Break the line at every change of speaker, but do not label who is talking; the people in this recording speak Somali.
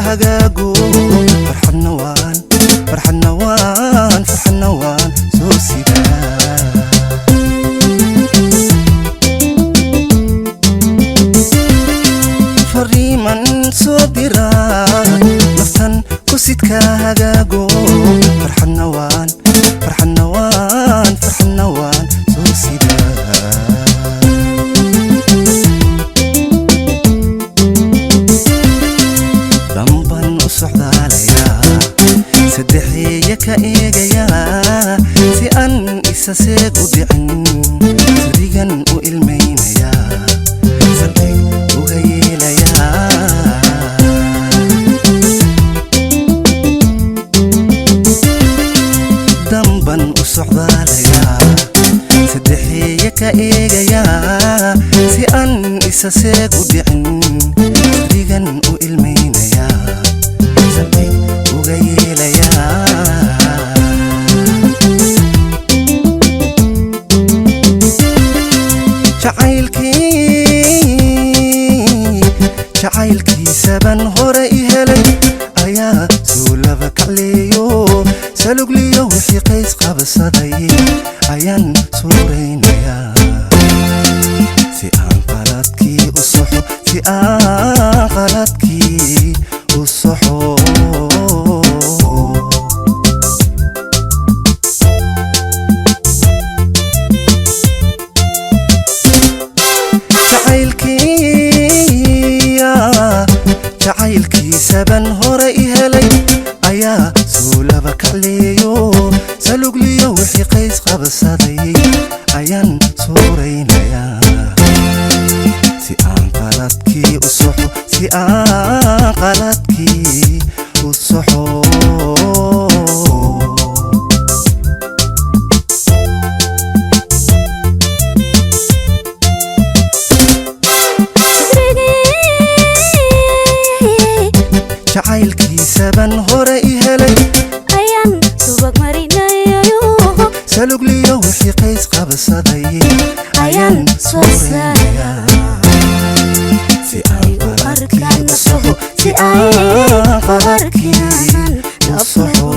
Hagaago farxadna waan, farxadna waan, farxadna waan soo sidaa. Fariiman soo diraa naftan kusidka hagaago farxadna waan, farxadna waan, farxadna waan soo sidaa. Danban u socdaalayaa, saddexeeya ka eegayaa, si aan isa seeg u dhicin, sirigan u ilmaynayaa, saldhig uga yeelayaa. Danban u socdaalayaa, saddexeeya ka eegayaa, si aan isa seeg u dhicin, sirigan u ilmaynayaa, saldhig uga yeelayaa. Jacaylkii, jacaylkiisaban hore i helay ayaa soo laba kacleeyo, salugliyo wixii qays qabsaday ayaan suuraynayaa, si aan qaladkii u soxo, si aan qaladkii u soxo. Jacaylkii, jacaylkiisaban hore i helay ayaa soo laba kacleeyo, salugliyo wixii qays qabsaday ayaan suuraynayaa, si aan qaladkii u soxo, si aan qaladkii u soxo. Jacaylkiisaban hore i helay
ayaan subag marinayayo,
salugliyo wixii qays qabsaday
ayaan soo
suuraynayaa, si aan
ay u
qaladkii
arkaan
u soxo, si
si ay
aan
u
qaladkii
arkaan
u soxo.